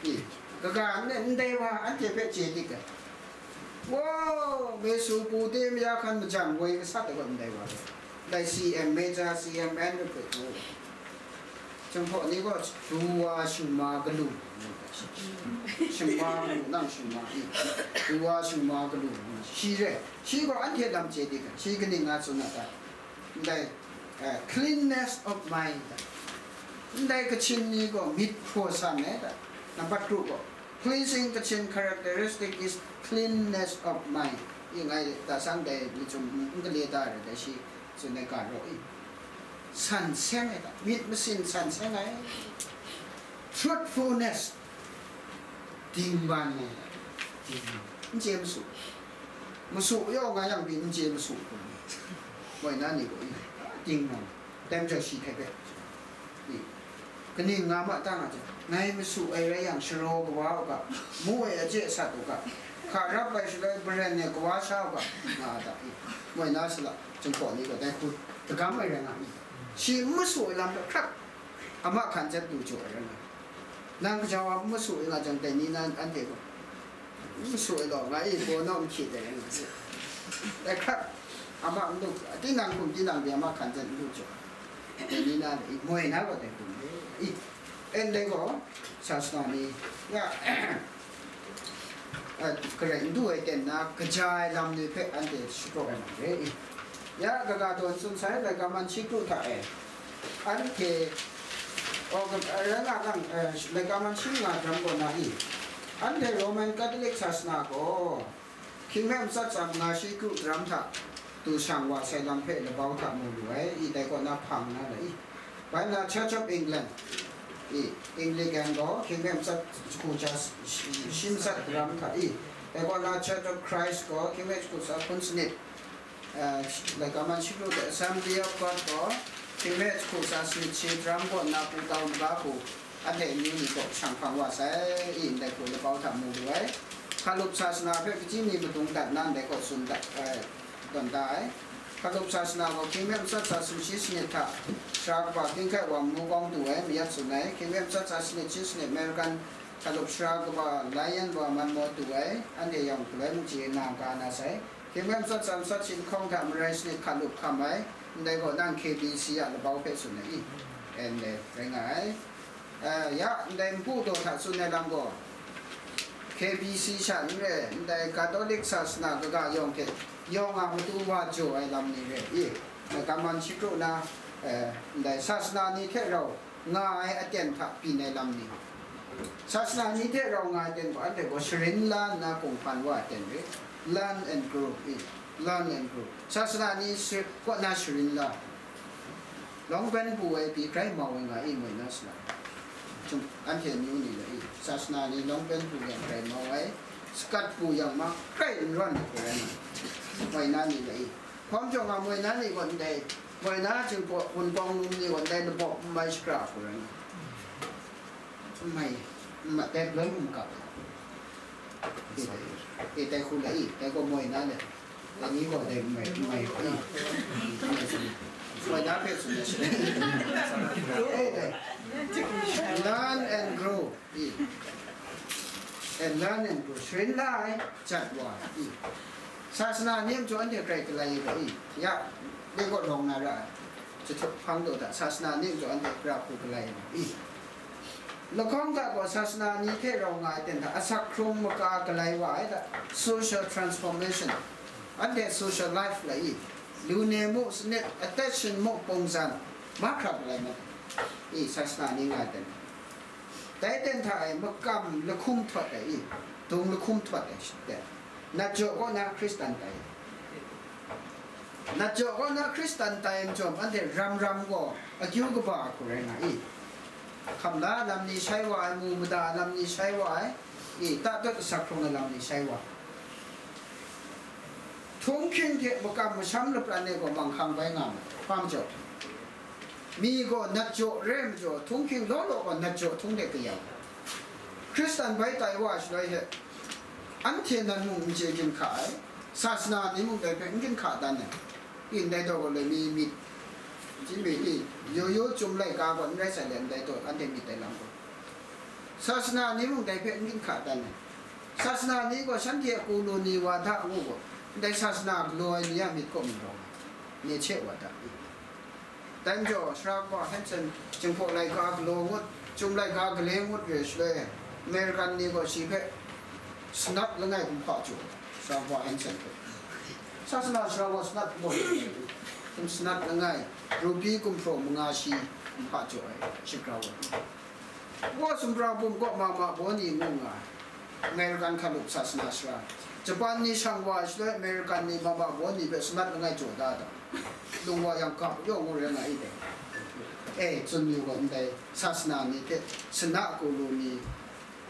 I, kaga nne ndai wa anhte hpe chye dik ai. Wow, Mesopotamia hkan majan woi gasat ai gaw ndai wa re. Ndai C M, major C M Enrique ngu. Chyum hpaw ni gaw, du wa shingma galu, shingma galu, nang shingma i, du wa shingma galu, shi re, shi gaw anhte lam chye dik ai, shi kaning nga tsun a ta? Ndai, eh, cleanness of mind, ndai Kachin ni gaw myit hpraw san ai ta? Nambat kru gaw, pleasing Kachin characteristic is cleanness of mind. I ngai ta sang dai ni chyum n gale da ai, dai shi tsun ai ga raw i. San seng ai ta, myit masin san seng ai. Truthfulness, dingban ai ta, dingban. N chye masu. Masu yaw nga yang pyi n chye masu hku. Moi na ni gaw i, dingban. Dai majaw shi hte hpe, i, kaning nga ma ta nga jang, ngai masu ai rai yang, sharaw kawa u ga, mu ai aje sat u ga, hka rap ai shaloi baren e kawa sha u ga, nga a ta i? Moi na sala, Jinghpaw ni gaw dai hku dagam ai rai nga mi? Shi n masu ai lam hpe hkrak, a ma hkan jet du jaw ai rai nga. Nang gaja wa n masu ai nga jang, dai ni na anhte gaw, n masu ai law, nga e, baw naw n hkye dai rai nga. Dai hkrak, a ma n du, tinang hkum tinang de a ma hkan jet n du jaw. Dai ni na, moi na gaw dai hkum i. En dai gaw, sasana ni, ya, a, garai n du ai ten na, kaja ai lam ni hpe anhte shapraw ai lam re i. Ya, kaga tawn tsun sai, laika man shi kru hta e, anhte, o, ka-, rai nga lang, eh, laika man shi nga jang gaw na i, anhte Roman Catholic sasana gaw, hkying hpe matsat tsa manga shi kru daram hta du shang wa sai lam hpe labau hta mu lu ai, i, dai kaw na hpang na la i. Bai na Church of England, i, Anglican gaw hkying hpe matsat jahku ja shi, shi matsat daram hta i, dai kaw na Church of Christ gaw hkying hpe jahku tsa hkun sanit, eh, laika man shi kru hta Assembly of God gaw hkying hpe jahku tsa sanit shi daram kaw na pu tau maga hku, anhte amyu ni gaw shang hpang wa sai, i, ndai hku labau hta mu lu ai. Hkalup sasana hpe kaji mi madung dat na ndai gaw tsun dat, eh, tawn da ai. Hkalup sasana gaw hkying hpe matsat tsa sumshi sanit hta Sara kaba King Kai Wa ngu kawng du ai, mayat tsun ai. Hkying hpe matsat tsa sanit shi sanit American hkalup sara kaba Lion wa man maw du ai, anhte yawng galoi mung chye na ga na sai. Hkying hpe matsat tsa matsat shi lahkawng hta marai sanit hkalup hkam ai, ndai gaw nang K B C a labau hpe tsun ai i? N F rai nga ai. Eh, ya, ndai npu daw hta tsun ai lam gaw, K B C sha n re, ndai Katolik sasana kaga yawng hte yawng a matu wa jaw ai lam ni re i, laika man shi kru na, eh, ndai sasana ni hte rau nga ai aten hta byin ai lam ni, sasana ni hte rau nga ai aten gaw, anhte gaw sharin la nna kung hpan wa ai aten re, learn and grow i, learn and grow. Sasana ni shi-, kaw na sharin la, lawng pen pu ai pyi grai mau ai nga i, moi na sala. Chung, anhte amyu ni la i, sasana ni lawng pen pu yang grai mau ai, sakat pu yang ma, grai n rawn ai hku rai nga, moi na ni la i. Hpawm jawng a moi na ni gaw ndai, moi na Jinghpaw Wunpawng num ni gaw ndai labawp n mai shakra hku rai nga. N mai, n ma, dai galoi mung kap ai. E, e, dai hku la i, dai gaw moi na le. Dai ni gaw dai n mai, n mai, i. Moi na hpe tsun na shi. E, dai. Learn and grow. I. And learn and grow. Sharin la ai, jat wa, i. Sasana ni mung anhte grai galai ga i. Ya, de gaw lawng na ra ai. Jahtuk hpang daw hta, sasana ni mung anhte gara hku galai ga i. Lahkawng hta gaw sasana ni hte rau nga ai ten hta, asak hkrung maka galai wa ai hta, social transformation. Anhte social life lai i, lu ne mu, sanit, attention mu, pongzan, mahkra galai mat ai. I, sasana ni nga ai ten. Dai ten hta e makam lahkum htawt ai i, dung lahkum htawt ai shit ten. Nat jaw kaw na Hkristan tai. Nat jaw kaw na Hkristan tai ai majawm, anhte ram ram gaw akyu kaba a hku rai nga i. Hkam la lam ni shai wa ai, mu mada lam ni shai wa ai, i, tatut asak hkrung ai lam ni shai wa. Htunghking hte makam masham lapran e gaw manghkang bai nga mu, hpa majaw. Mi gaw nat jaw re ai majaw, htunghking law law gaw nat jaw htung de kayau. Hkristan bai tai wa shaloi hte, anhte nan mung n chye ginhka ai, sasana ni mung dai hpe n ginhka dan ai. I ndai daw gaw le mi myit, chyi mi i, yo yo chyum laika gaw n rai sai le, ndai daw anhte myit dai lam gaw. Sasana ni mung dai hpe n ginhka dan ai. Sasana ni gaw shanhte a kulu ni wa da ngu gaw, ndai sasana galaw ai ni a myit kaw mung rawng ai, ne hte wa da i. Dai majaw, Sara kaba Hanson, Jinghpaw laika galaw ngut, Chyum laika gale ngut re shaloi, American ni gaw shi hpe sanat langai kumhpa jaw, Sara kaba Hanson hpe. Sasana sara gaw sanat kumhpa jaw, sanat langai, rupi gumhpraw manga shi kumhpa jaw ai, shagrau ai. Wa sumra bum kaw mama baw ni ngu nga ai. American hkalup sasana sara. Japan ni shang wa ai shaloi, American ni mama baw ni hpe sanat langai jaw da da. Lung wa yang ga pyaw ngu rai nga i dai. E, tsun yu gaw ndai sasana ni hte sana kulu ni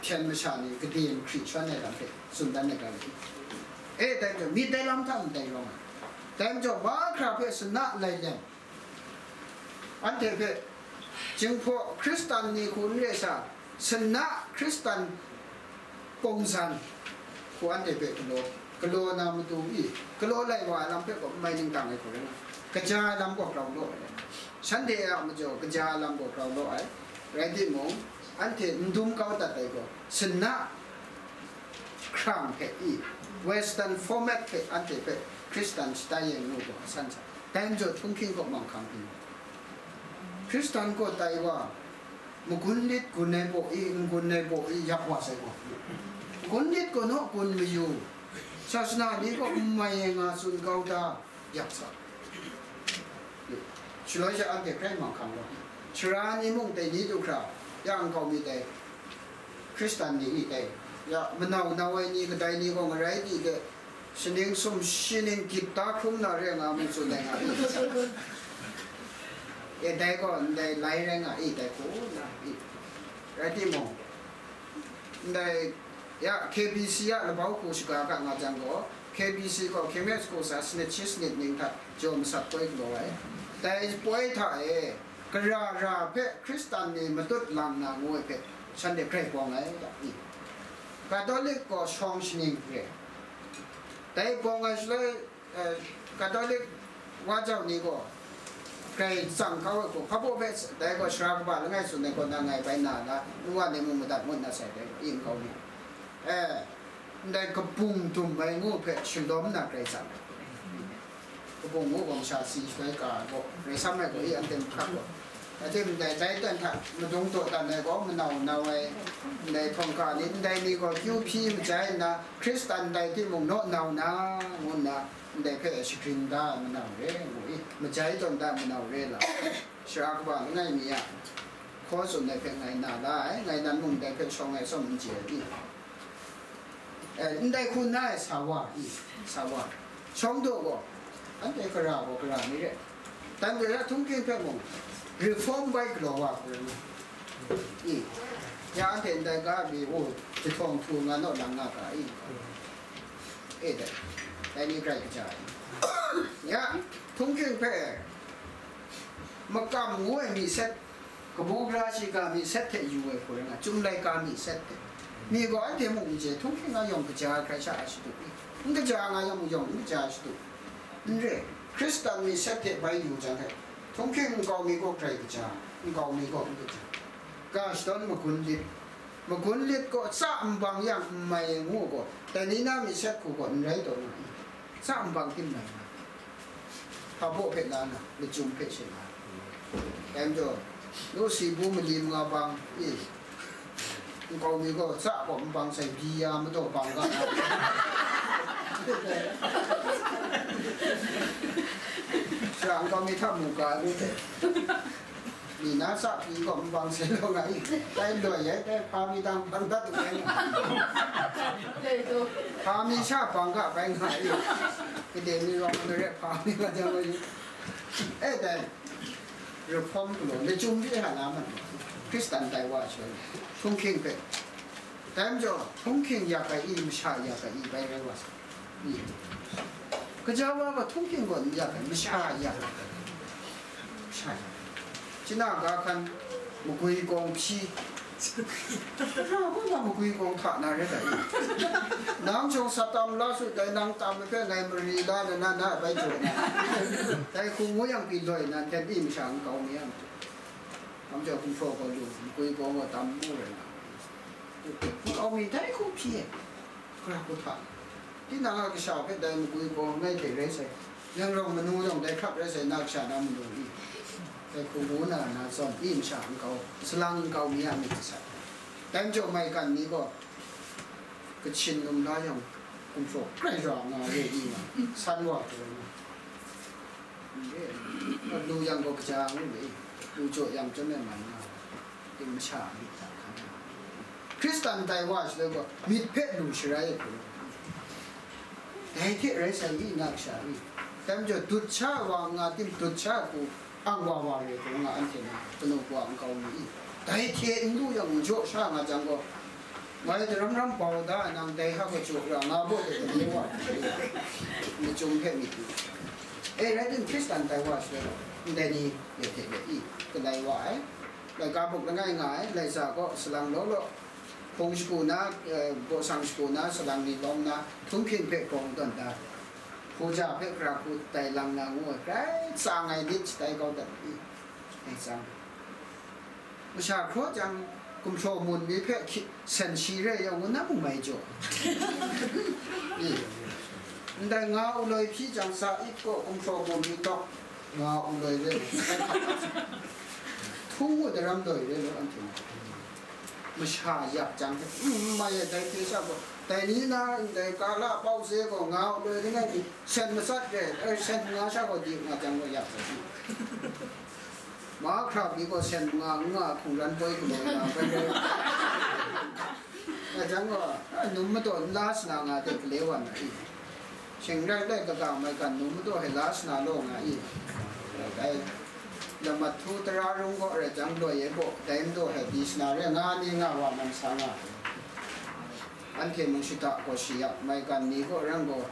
hpyen masha ni gade mahkri shawn ai lam hpe tsun dan ai ga rai. E, dai majaw, myit dai lam hta ndai rawng ai. Dai majaw, mahkra hpe sana lai lem. Anhte hpe Jinghpaw Hkristan ni hku n re sha, sana Hkristan pongzan hku anhte hpe galaw, galaw na matu i, galaw lai wa ai lam hpe gaw n mai ning dang ai hku rai nga, kaja ai lam gaw grau law ai. Shanhte a majaw kaja ai lam gaw grau law ai, rai timung, anhte n dum kau dat ai gaw, sana hkrang hpe i, Western format hpe anhte hpe Hkristan shatai e ngu gaw a san sa. Dai majaw htunghking kaw manghkang hpyi. Hkristan kaw tai wa, magun lit gun ai baw i, n gun ai baw i, yak wa sai gaw. Gun lit gaw naw gun mayu, sasana ni gaw n mai ai nga tsun kau ta, yak sa. Shaloi sha anhte hkrai manghkang gaw, sara ni mung dai ni du hkra, ya nkau mi dai, Hkristan ni i dai, ya manau nau ai ni kadai ni gaw ngarai di de, shaning sum shi ning git da hkrum na re nga mu tsun ai nga i. E dai gaw ndai lai rai nga i dai hku na i. Rai timung, ndai ya K B C a labau hku shaga ga nga jang gaw, K B C gaw K M S hku sa sanit shi sanit ning hta jaw masat poi galaw ai. Dai poi hta e, gara ra hpe Hkristan ni matut lang na ngu ai hpe, shanhte grai bawng ai da i. Katolik gaw shawng shaning re. Dai bawng ai shaloi, eh, Katolik wa jau ni gaw, grai tsang kau ai hku, hpa baw hpe dai gaw sara kaba langai tsun ai kaw na ngai bai na la, nwa ni mung madat ngut na sai dai gaw, i nkau ni. Eh, ndai kabung dum ai ngu hpe shalawm na grai tsang ai. Kabung ngu gaw masha si shaloi ka ai gaw, grai sam ai gaw, i anhte mahkra gaw. Aten ndai dai dan hta madung dawdan ai gaw, manau nau ai, ndai hpawng ka ni, ndai ni gaw kyu hpyi majai nna, Hkristan tai timung naw nau na, ngu nna, ndai hpe shagrin da ai manau re, ngu i, majai tawn da ai manau re la, sara kaba langai mi a hkaw tsun ai hpe ngai na la ai, ngai nan mung ndai hpe shawng ai atsawm n chye ai ni. Eh, ndai hku nna ai sa wa i, sa wa. Shawng daw gaw, anhte gara gaw gara ni re. Dan de la htunghking hpe mung, reform bai galaw wa hku rai nga. I, ya anhte ndai ga mi, o, jahtawng htu nga naw lang nga ga i. E dai, dai ni grai kaja ai. Ya, htunghking hpe, makam ngu ai mi set, kabu gara shiga mi set hte yu ai hku rai nga, Chyum laika mi set hte. Mi gaw anhte mung n chye, htunghking nga yawng kaja ai hkrai sha a shadu i, n kaja nga yawng, yawng n kaja ai shadu. N re, Hkristan mi set hte bai yu jang hte, htunghking nkau mi gaw grai kaja, nkau mi gaw n kaja. Ga shadawn magun lit, magun lit gaw tsa nbang yang n mai ai ngu gaw, dai ni na mi set hku gaw n rai taw nga i, tsa nbang tim mai nga. Hpa baw hpe la na, lachyum hpe she la. Dai majaw, nu si bu mali manga bang, e, nkau mi gaw tsa gaw nbang sai, bi ya madaw bang ga na. Sha nkau mi hta mu ga lu hte. Mi na sa pyi gaw nbang se law nga i, dai loi ai, dai hpa mi dang bang dat ai. Hpa mi sha bang ga bai nga i, kade ni rawng maret hpa mi nga jang ai. E dai, reform galaw, lachyum hte hana man, Hkristan tai wa ai shaloi, htunghking hpe, dai majaw, htunghking yak ai i, masha yak ai i, bai rai wa sa. Kaja wa gaw htunghking gaw n yak ai, masha yak ai. Masha yak ai. China ga hkan, magwi kawng hpyi. Kaja gaw na magwi kawng hta na rai ai. Nang chyawng sa tam la su, dai nang tam ai hpe ngai mari la na, na, na bai jaw na. Dai hku ngu yang pyi loi nan hten i masha n kau mi a matu. Nang chyawng hkum hpraw gaw lu, magwi kawng gaw tam mu rai na. N kau mi dai hku hpyi ai. Hkra hku hta. Tinang a kasha hpe dai magwi gaw ngai hte rai sai, nang rawng manu yawng dai hkrap rai sai, na kasha na manu i? Dai hku ngu na, na zawn i masha n kau, salang n kau mi a myit jasat. Dai majaw maigan ni gaw, Kachin num la yang, gumhpraw grai ra nga re i nga, san wa taw nga. Lu yang gaw kaja ngu le, lu jaw yang chyawm e mai nga, ting masha a myit hta hkan. Hkristan tai wa shaloi gaw, myit hpe lu sharai ai hku, dai hte rai sai i, na kasha i? Dai majaw, dut sha ai wa nga tim, dut sha ai hku ang wa wa re hku nga, anhte na kanu kawa nkau mi i? Dai hte n lu yang, n jaw sha nga jang gaw, ngai daram ram bau da ai, nang dai hka gaw jaw ra nga baw de, dai wa, machyum hpe myit lu. E, rai tim, Hkristan tai wa shaloi gaw, ndai ni ya hte ya i, galai wa ai. Laika buk langai nga ai, laika gaw salang law law, hpung shagu na, eh, bawsang shagu na, salang ni lawm na, htunghking hpe hkawng tawn da, hpuja hpe hkra hku tai lang na ngu ai, grai tsang ai lit shatai kau dat i, dai tsang. Masha hkraw jang, gumhpraw mun mi hpe hki-, sen shi re yawng, nang mai jaw. I, ndai nga u loi hpyi jang, sa it gaw, gumhpraw mun mi tawk, nga u loi re, htung u daram loi re law, anhte masha yak jang hte, n mai ai, dai hte sha gaw, dai ni na ndai kala pau se gaw, nga u loi langai mi, sen matsat re, eh, sen nga sha gaw di nga jang gaw yak sai. Mahkra pyi gaw sen nga n nga hkungran poi galaw ya, bai rai. Nga jang gaw, a, num madaw n la sana nga de, gale wan ai. Shing rai rai kaga maigan num madaw hte la sana law nga i. Dai, lamat htu tara rung gaw rai jang, loi e gaw dai madaw hte di sana re nga ni nga wa man sa nga. Anhte mung shada gaw shi yak, maigan ni gaw rang gaw,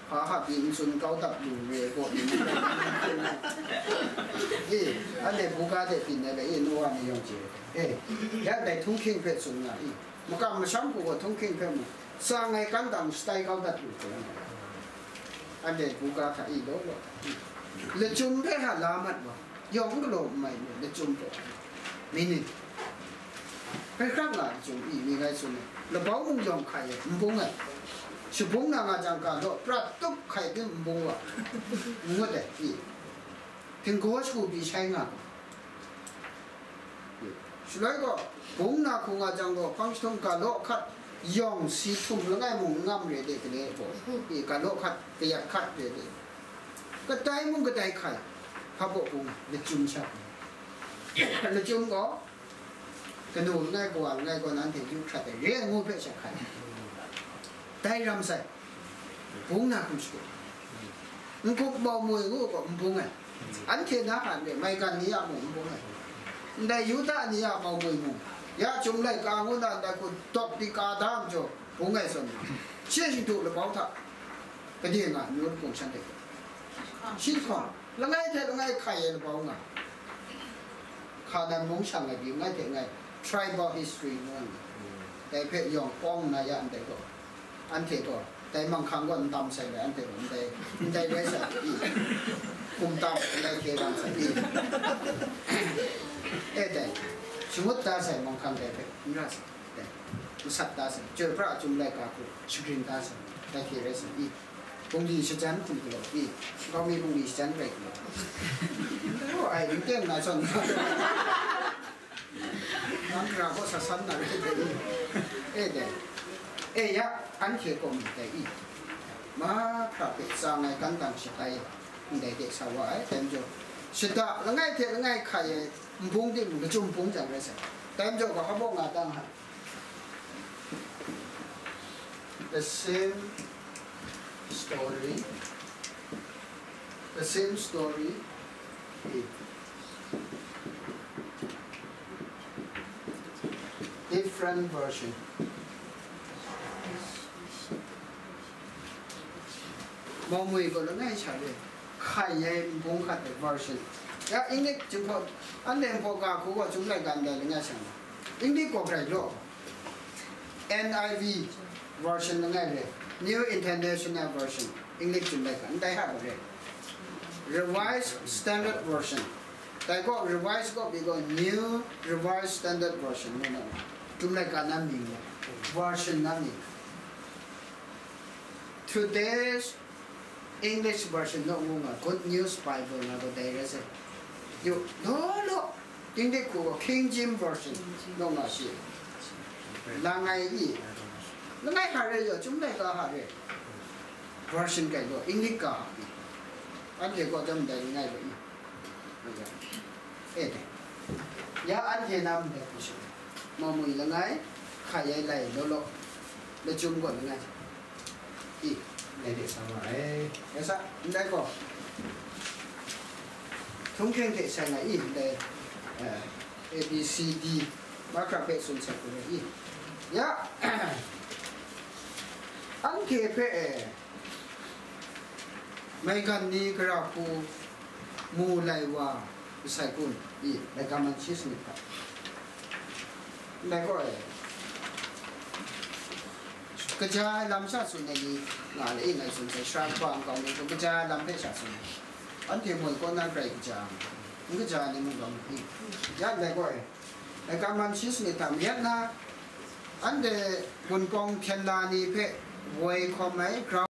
hpa hpa pyi n tsun kau dat lu re gaw ni. E, anhte buga de byin ai le, e, nu wa ni yawng chye. E, yak dai htunghking hpe tsun nga i. Makam masham hku gaw htunghking hpe mung, tsang ai kan dang shatai kau dat lu hkra, anhte buga hta i law law, lachyum hpe hta la mat wa, yawng galaw n mai ni, lachyum hpe, mi ni? Hkrai hkrang nga lachyum i, mi ngai tsun ai, labau mung yawng hkai ai, n bung ai. Shabung na nga jang, ga law prat tup hkai tim n bung wa, n ngut ai, i. Htinggaw shagu pyi shai nga gaw. Shaloi gaw, bung na hku nga jang gaw, hpang jahtum ga law hkat, yawng si htum langai mung n ngam re de, gale gaw, e, ga law hkat, kayat hkat re de. Kadai mung kadai hkai, hpa baw bung, lachyum sha. Lachyum gaw, kanu langai, kawa langai gaw, nanhte yu hkrat ai, re ai ngu hpe sha hkai. Dai ram sai. Bung na hkum shagu. N-gup mau mui ngu gaw n bung ai. Anhte na hkan re, maigan ni a mung n bung ai. Ndai Yuda ni a mau mui mung, ya Chyum Laika ngu na ndai hku dawp di ka da majaw, bung ai zawn, shi shingtu labau hta, gade nga, amyu lakung shanhte hpe. Shi lahkawng, langai hte langai hkai ai labau nga. Hkanan mung shang ai pyi, ngai hte ngai, tribal history ngu ai. Dai hpe yawng pawng nna ya ndai gaw, anhte gaw, dai manghkang gaw n tam sai le, anhte gaw ndai, ndai rai sai i, hkum tam ndai hte ram sai i. E dai, shangut da sai manghkang dai hpe n ra sai, dai, masat da sai, Chyoi pra Chyum Laika hku shagrin da sai, dai hte rai sai i. Bungli shajan hkum galaw i, nkau mi bungli shajan rai galaw. Ndai gaw ai n teng na zawn, nang gara gaw sa san na rai dai i. E dai. E ya, anhte gaw myit dai i. Mahkra hpe tsang ai kan dang shatai ndai de sa wa ai, dai majaw, shada langai hte langai hkai ai nbung timung, lachyum nbung jang rai sai. Dai majaw, ga hpa baw nga dang ha. The same story, the same story, different version. Mawmui gaw langai sha re, hkai ai nbung hkat ai version. Ya, English Jinghpaw, anhte Jinghpaw ga hku gaw Chyum laika ndai langai sha nga. English gaw grai law, N I V version langai re, New International Version, English Chyum laika ndai hta gaw re, Revised Standard Version. Dai gaw Revised gaw pyi gaw New Revised Standard Version ngu na, Chyum laika na mying gaw, version na mying. Today's English Version naw ngu nga, Good News Bible nga gaw dai rai sai. Yu, law law, English hku gaw King James Version naw nga shi. Langai i. Langai hta re yaw, Chyum laika hta re. Version kai law, English ga hta i. Anhte gaw jam dai langai law i. E dai. Ya anhte na ndai hku sha, Mawmui langai, hkai ai lai law law, lachyum gaw langai. I, ndai de sa nga ai. Ya sa, ndai gaw, htunghkring hte sai nga i, ndai, eh, A B C D, mahkra hpe tsun sai hku rai i. Ya, anhte hpe, eh, maigan ni gara hku mu lai wa masai kun? I, maigan manhce sanit hta. Ndai gaw e, kaja ai lam sha tsun ai ni nga le, i, ngai tsun sai, sara kaba nkau ni gaw kaja ai lam hpe sha tsun ai. Anhte moi kaw na grai kaja ai, n kaja ai ni mung ga mu i. Ya ndai gaw e, maigan manhce sanit hta mayat na, anhte gunpawng hpyen la ni hpe woi hkawm ai grau